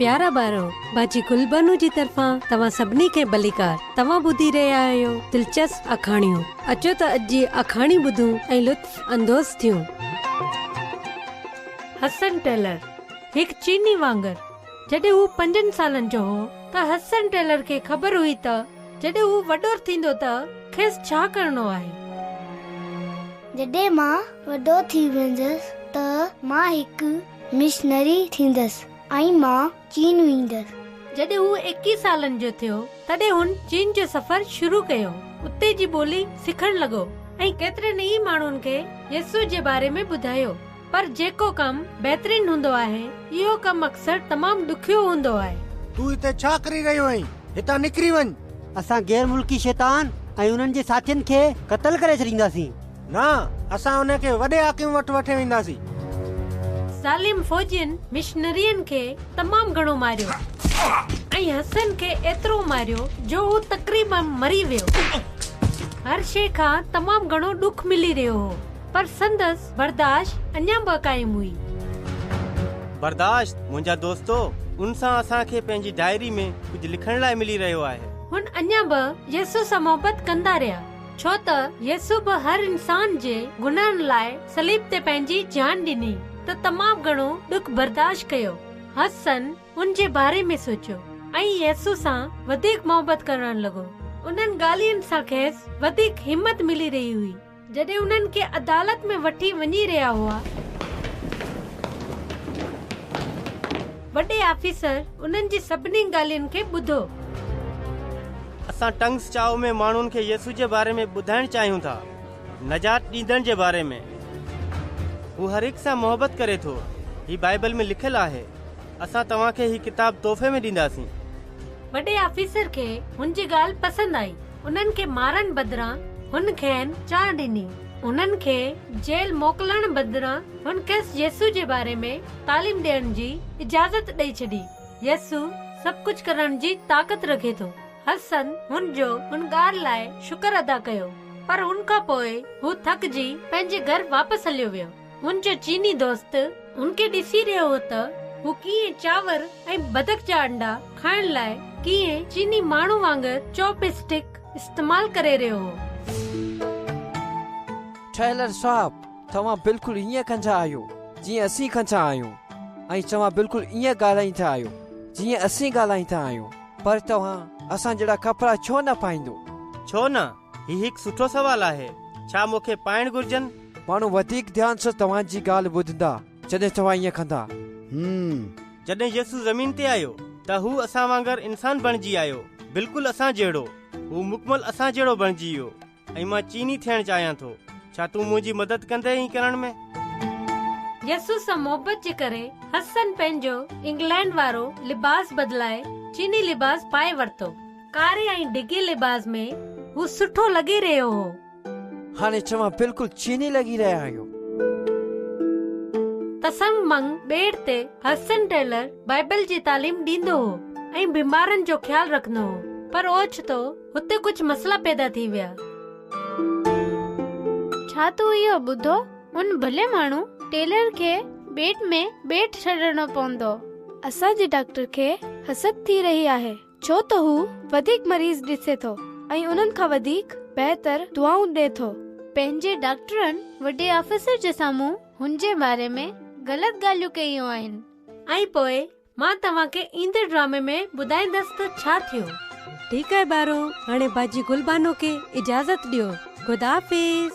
پيارا ٻارو، باجي گلبانو جي طرفان توهان سڀني کي ڀليڪار. توهان ٻڌي رهيا آهيو دلچسپ آکاڻيون. اچو ته اڄ جي آکاڻي ٻڌون ۽ لطف اندوز ٿيون. حسن ٽيلر هڪ چيني وانگر جڏهن هو پنجن سالن جو هو ته حسن ٽيلر کي خبر هئي ته جڏهن هو وڏو ٿيندو ته کيس ڇا ڪرڻو آهي. جڏهن مان وڏو ٿي ويندس ته مان هڪ مشنري ٿيندس ۽ مان چين ويندس. جڏهن هو ايڪيهه سالن جو ٿيو، تڏهن هن چين جو سفر شروع ڪيو. اتي جي ٻولي سکڻ لڳو ۽ ڪيترن ئي ماڻهن کي يسوع جي باري ۾ ٻڌايو. پر جيڪو ڪم بهترين هوندو آهي، اهو ڪم اڪثر تمام ڏکيو هوندو آهي. تون هتي ڇا ڪري رهيو آهين؟ هتان نڪري وڃ! اسان غير ملڪي شيطان ۽ انهن جي ساٿين کي قتل ڪري ڇڏينداسين. نه، اسان ان کي وڏي حاڪم وٽ وٺي وينداسين. ظالم فوجين مشنرين کي تمام گهڻو ماريو ۽ حسن کي ايترو ماريو جو هو تقريباً مري ويو. هر شيء کان تمام گهڻو ڏک ملي رهيو هو، پر سندس برداشت اڃا به قائم هئي. برداشت، منهنجا دوستو، ان سان اسان کي پنهنجي ڊائري ۾ ڪجهه لکڻ لاء ملي رهيو آهي. هن اڃا به يسوع سان محبت ڪندا رهيا. ڇو ته يسوع به هر انسان جي گناهن لاء صليب تي پنهنجي جان ڏني ته تمام گهڻو ڏک برداشت ڪيو. هڊسن ان جي باري ۾ سوچيو ۽ يسوع سان وڌيڪ محبت ڪرڻ لڳو. انهن ڳالهين سان کيس وڌيڪ همت ملي رهي هئي. جڏهن انهن کي عدالت ۾ وٺي وڃي رهيا هئا. وڏي آفيسر انهن جي سڀني ڳالهين کي ٻڌو. اسان ٽنگس چائو ۾ ماڻهن کي يسوع جي باري ۾ ٻڌائڻ چاهيون ٿا، نجات ڏيندڙ جي باري ۾. هو هر هڪ سان محبت ڪري ٿو. هي بائيبل ۾ لکيل آهي. اسان توهان کي هي ڪتاب تحفي ۾ ڏينداسين. وڏي آفيسر کي هن جي ڳالهه پسند آئي. انهن کي مارڻ بدران هن کين چانهه ڏني. انهن کي جيل موڪلڻ بدران هن کيس يسوع جي باري ۾ تعليم ڏيڻ جي اجازت ڏئي ڇڏي. يسوع سڀ ڪجهه ڪرڻ جي طاقت رکي ٿو. هڊسن هن جو ان ڳالهه لاء شڪر ادا ڪيو، پر ان کان پوء هو ٿڪجي پنهنجي گهر واپس هليو ويو. هن جو چيني دوست هن کي ڏسي رهيو هو ته هو ڪيئن چانور ۽ بدڪ جا انڊا کائڻ لاء ڪيئن چيني ماڻهو وانگر چاپ اسٽڪ استعمال ڪري رهيو هو. ٽيلر صاحب، توهان بلڪل ائين ڪندا آهيو، جيئن اسين ڪندا آهيون ۽ توهان بلڪل ائين ڳالهائيندا آهيو، جيئن اسين ڳالهائيندا آهيون. پر توهان اسان جهڙا ڪپڙا ڇو نه پائيندو؟ ڇو نه؟ هي هڪ سٺو سوال آهي. ڇا مون کي پائڻ گهرجن؟ ماڻهو وڌيڪ ڌيان سان توهان جي ڳالهه ٻڌندا، جڏهن توهان ائين ڪندا. هم. جڏهن يسوع زمين تي آيو ته هو اسان وانگر انسان بڻجي آيو، بلڪل اسان جهڙو. هو مڪمل اسان جهڙو بڻجي ويو. ۽ مان چيني ٿيڻ چاهيان ٿو. ڇا تون منهنجي مدد ڪندين ائين ڪرڻ ۾؟ يسوع سان محبت جي ڪري هڊسن پنهنجو انگلينڊ وارو لباس بدلائي چيني لباس پائي ورتو. ڪاري ۽ ڊگهي لباس ۾ هو سٺو لڳي رهيو هو. هاڻي توهان بلڪل چيني لڳي رهيا آهيو. تسنگ منگ ٻيٽ تي هڊسن ٽيلر بائيبل جي تعليم ڏيندو هو ۽ بيمارن جو خيال رکندو هو. پر اوچتو هتي ڪجهه مسئلا پيدا ٿي ويا. ڇا تو اهو ٻڌو؟ ان ڀلي ماڻهو ٽيلر کي ٻيٽ ۾ ٻيٽ ڇڏڻو پوندو. اسان جي ڊاڪٽر کي حسد ٿي رهي آهي، ڇو ته هو وڌيڪ مريض ڏسي ٿو ۽ انهن کان وڌيڪ بهتر دعائون ڏئي ٿو. پنهنجي ڊاڪٽرن وڏي آفيسر جي سامهون هن جي باري ۾ غلط ڳالهيون ڪيون آهن. ۽ پوء مان توهان کي ايندڙ ڊرامي ۾ ٻڌائيندس ته ڇا ٿيو. ٺيڪ آهي ٻارو هاڻي باجي گل بانو کي اجازت ڏيو خدا حافظ.